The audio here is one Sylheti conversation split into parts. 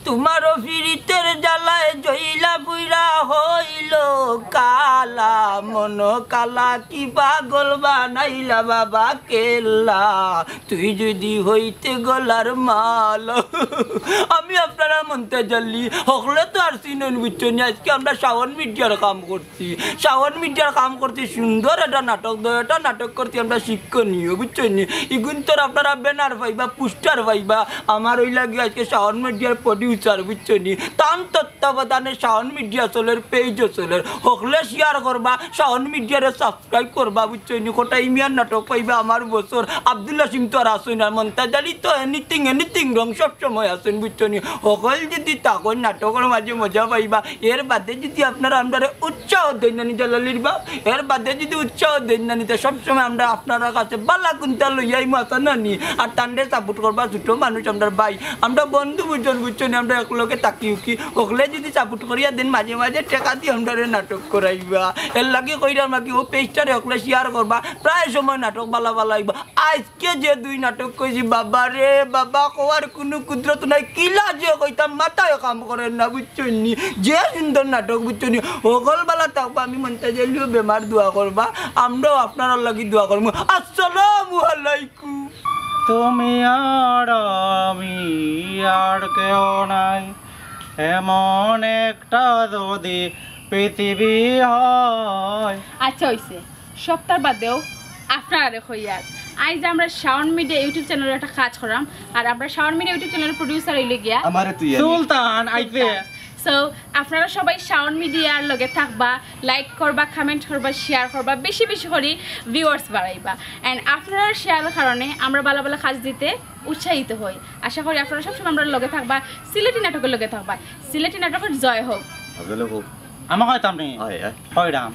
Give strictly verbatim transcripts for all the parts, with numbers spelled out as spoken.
তোমারও ফিরিতের জ্বালায় জইলা পুইরা হইল কালা, মন কালা কি পাগল বানাইলা বাবা কেল্লা, তুই যদি হইতে গলার মালা। আমি আপনারা মন্তাজ আলী, হকলে তো আর চিনইন, বুঝছো নি? আজকে আমরা শাওন মিডিয়ার কাম করছি, শাওন মিডিয়ার কাম করছি, সুন্দর একটা নাটক, দুইটা নাটক করছি আমরা শিক্ষণীয়, বুঝছো নি? ইগুন তোর আপনারা ব্যানার পাইবা, পোস্টার পাইবা, আমার ওই লাগে আজকে শাওন মিডিয়ার প্রডিউসার, বুঝছো নি? তান তত্ত্বাবধানে শাওন মিডিয়া চলের, পেজও চলের, হকলে শেয়ার করবা, শাওন মিডিয়ারে সাবস্ক্রাইব করবা, বুঝছো নি? কটাই মিয়ার নাটক পাইবা আমার বছর, আব্দুল্লাহ সিং তো আর আছইন না, মন্তাজ আলী তো এনিথিং এনিথিং রং সব সময় আছইন, বুঝছো নি? হকল যদি থাকইন নাটকর মাঝে মজা পাইবা। এর বাদে যদি আপনারা আমরারে উৎসাহ দেইন না নি জালালির বাপ, এর বাদে যদি উৎসাহ দেইন না নি, তে সবসময় আমরা আপনারার কাছে বালা কুন্তা লইয়া আইমু, আছা না নি? আর তানরে সাপোর্ট করবা, ছোট মানুষ আমরার ভাই, আমরা বন্ধু বুঝছইন, বুঝছো নি? আমরা একলগে থাকি উকি, হকলে যদি সাপোর্ট করিয়া দেইন, মাঝে মাঝে টেকা দি আমরারে নাটক করাইবা। এর লাগি কইরাম নাকি ও পেজটারে হকলে শেয়ার করবা, প্রায় সময় নাটক বালা বালা আইবা। আজকে যে দুই নাটক কইছি, বাবা রে বাবা, কওয়ার কুনু কুদরত নাই, কিলা যে কইতাম মাথায় কাম করের না, বুঝছইন নি? যে সুন্দর নাটক, বুঝছইন নি? হকল বালা থাকবা, আমি মন্তাজ আলীও বেমার, দোয়া করবা, আমরাও আপনারার লাগি দোয়া করমু। আসসালামু আলাইকুম। তুমি আর আমি আর কেউ নাই, এমন একটা যদি পৃথিবী হয়। আচ্ছা, অইছে, সপ্তাহ বাদেও আপনারারে কইয়ার। আইজ আমরা শাওন মিডিয়া YouTube চ্যানেলর একটা কাজ করাম, আর আমরা শাওন মিডিয়া YouTube চ্যানেলর প্রডিউসার অইলো গিয়া আমারে তুই আনি। সুলতান আইছে। সো আপনারা সবাই শাওন মিডিয়ার লগে থাকবা, লাইক করবা, কমেন্ট করবা, শেয়ার করবা, বেশি বেশি করি ভিউয়ার্স বাড়াইবা। অ্যান্ড আপনারার শেয়ারর কারণে আমরা বালা বালা কাজ দিতে উৎসাহিত হই। আশা করি আপনারা সবসময় আমরার লগে থাকবা। সিলেটি নাটকর লগে থাকবা। সিলেটি নাটকর জয় হোক। আসলে খুব আমার কইতাম নি? হয়, হয়। কইরাম।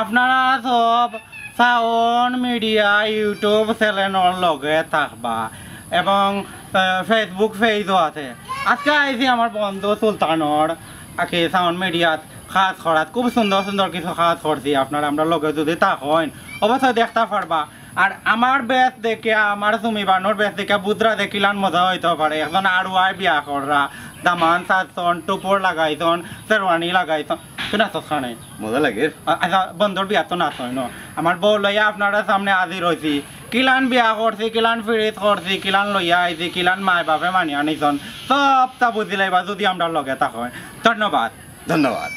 আপনারা সব শাওন মিডিয়া YouTube চ্যানেলর লগে থাকবা এবং, আহ, Facebook পেজও আছে। আজকে আইছি আমার বন্ধু সুলতানর আগে শাওন মিডিয়াত কাজ করাত, খুব সুন্দর সুন্দর কিছু কাজ করছি। আপনারা আমরার লগে যদি থাকইন, অবশ্যই দেখতা পারবা। আর আমার বেশ দেখিয়া, আমার সুমি বানুর বেশ দেখিয়া বুঝরা যে কিলান মজা অইতো পারে। একজন আড়ুয়ায় বিয়া কররা, দামান সাজছন, টুপর লাগাইছন, শেরওয়ানি লাগাইছন, তুই নাচস খানে। মজা লাগে। আ-, আচ্ছা, বন্ধুর বিয়া তো নাচ হয় না। আমার বউ লইয়া আপনারার সামনে হাজির অইছি। কিলান বিয়া করছি, কিলান ফিরিত করছি, কিলান লইয়া আইছি, কিলান মায় বাপে মানিয়া নিছন, সবটা বুঝিলাইবা যদি আমরার লগে থাকইন। ধন্যবাদ। ধন্যবাদ।